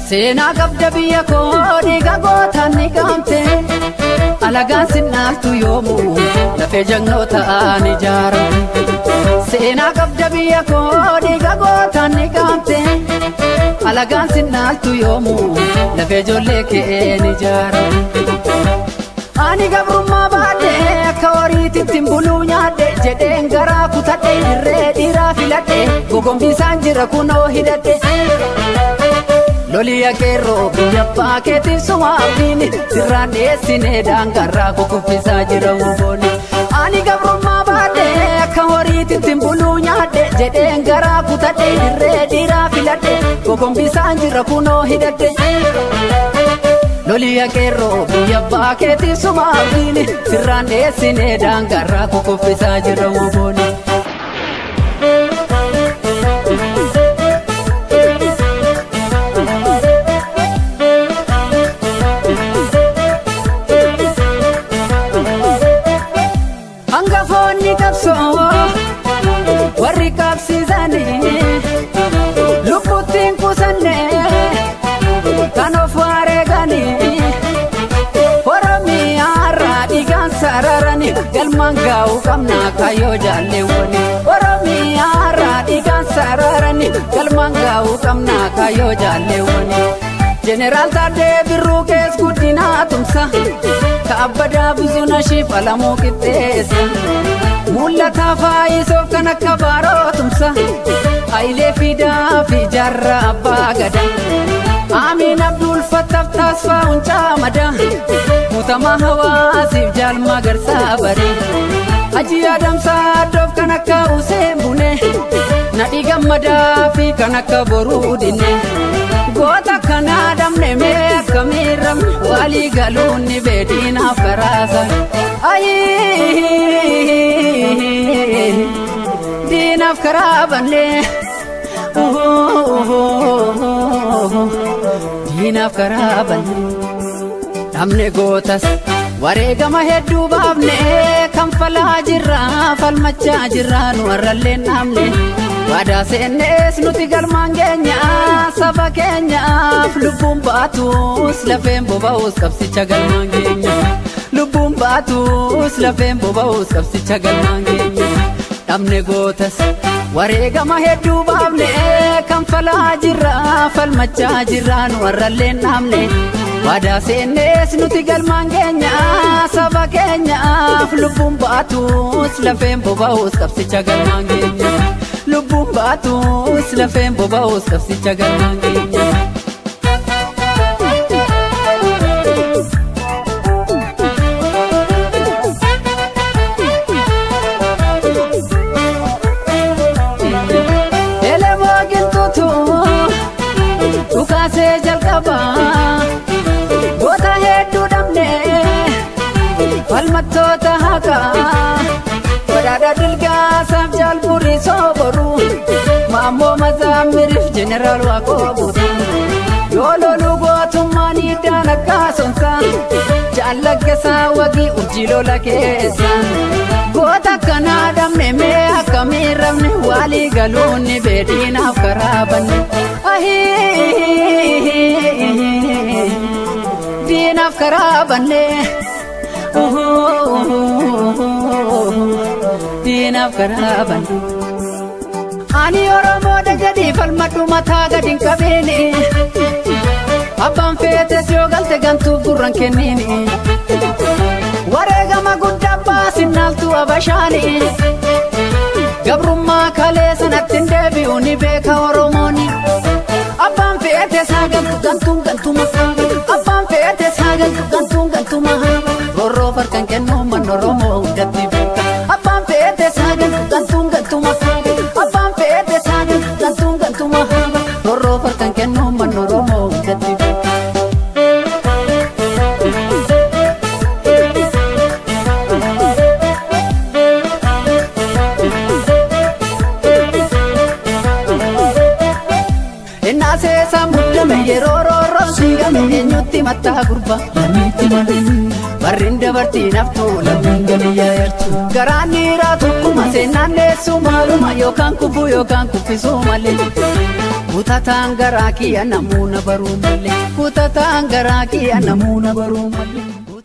Seenaa qabda biyya koo dhiiga gootaan ni qaamte alagaan sinnaaltu yoomuu lafee jagnoota ni ijaaramte. Seenaa qabda biyya koo dhiiga gootaan ni qaamte alagaan sinnaaltu yoomuu lafee ijoollee kee ni ijaaramte. Ani gabrummaa baadhe akka horiititti buluu nyaadhe jedheen garaa kutadhe irree dhiiraa filadhe gogombisaan jira kunoo hidhadhe. Loliya qeerroo biyya abbaa keetiif sumaafin sirraan dhiyeessinee daangarraa kukuffisaa jira huboonni. Ani gabrummaa baadhe akka horiititti buluu nyaadhe jedheen garaa kutadhe irree dhiiraa filadhe gogombisaan jira kunoo hidhadhe. Loliya qeerroo biyya abbaa keetiif sumaafin sirraan dhiyeessinee daangarraa kukuffisaa jira huboonni. Hangafoonni qabsoo warri qabsiisanii lubbuttiin qusannee kan of wareeganii Oromiyaarraa dhiigaan sararanii galmaan gaa'uu qabnaa kaayyoo jaalleewwanii. Oromiyaarraa dhiigaan sararanii galmaan gaa'uu qabnaa kaayyoo jaalleewwanii. Jeneraal Taaddee Birruu kees guddinaa tumsa kaabbadaa Bizunashiif Alamuu qixxeessa. Mul'ataa Faayisoof kan akka Baaroo tumsa Hayilee Fidaa fi Jaarraa Abbaa Gadaa. Amiin Abdul Fattaaf Taasfaa Huncaa Madaa Guutamaa Hawaasiif Jaalmaa Garsaa Baree. Hajii Adamsaa Addoof kan akka Useen Bunee Nadhii Gammadaa fi kan akka Boruu Dinnee. Goota kana damne mee akkamiin ramne walii galuun ni beediinaaf karaasa. Ayii diinaaf karaa bannee diinaaf karaa bannee dhabne gootas wareegama hedduu baafne kan falaa jirra falmachaa jirra nu warrallee dhaabne. Waadaa seennees nuti galmaan keenya saba keenyaaf lubbuun baatus lafeen boba'us qabsicha galmaan keenya. Lubbuun baatus lafeen boba'us qabsicha galmaan keenya. Dhabne gootas wareegama hedduu baafne kan falaa jirra falmachaa jirra nu warrallee dhaabne. Waadaa seennees nuti galmaan keenya saba keenyaaf lubbuun baatus lafeen boba'us qabsicha galmaan keenya. Lubbuun baatus lafeen boba'us qabsicha galmaan keenya. Elemoo qilxuutu dhukaasee jalqaba goota hedduu dhabne falmattoota haqaa. Badhaadha Dilgaasaaf Jaalburii Sooboruu Maammoo Mazaammiriif Jeneraal Waaqoo Guutuu yoo loluu gootummaan hiddaan akka sonsaa jaallaggasaa wagii urjii lola keessa. Goota akkanaa dhabne mee akkamiin rabne walii galuun ni beediinaaf karaa banne. Ahii diinaaf karaa banne. Diinaaf karaa banne. Ani Oromoodha jedhii falmadhu mataa gadi hin qabeeni. Abbaan feetes yoo galte gantuuf gurra hin kenniini. Wareegama guddaa baasinnaaltu abashaani. Gabrummaa kalee sanatti hin deebi'u ni beeka Oromooni. Abbaan feetes haa galtu gantuun gantuma. Abbaan feetes haa galtu gantuun gantuma. Roorroo farkan kennuu manni Oromoo hundatti beeka. Abbaan feetes haa galtu gantuun gantuma. Abbaan feetes haa galtu gantuun gantuma. Roorroo farkan kennuu manni Oromoo hundatti beeka. Innaasee muddame yeroo roorroon siigame eenyutti mattaa gurba Lammiitti malee barriin dabartii naftu lammiin galii yaayartu garaan dhiiraa tokkuma seenaan dandeessu maaluma yookaan kufuu yookaan kuffisuu malee. Kutataan garaa kiyya namuuna baruu malee. Kutataan garaa kiyya namuuna baruu malee.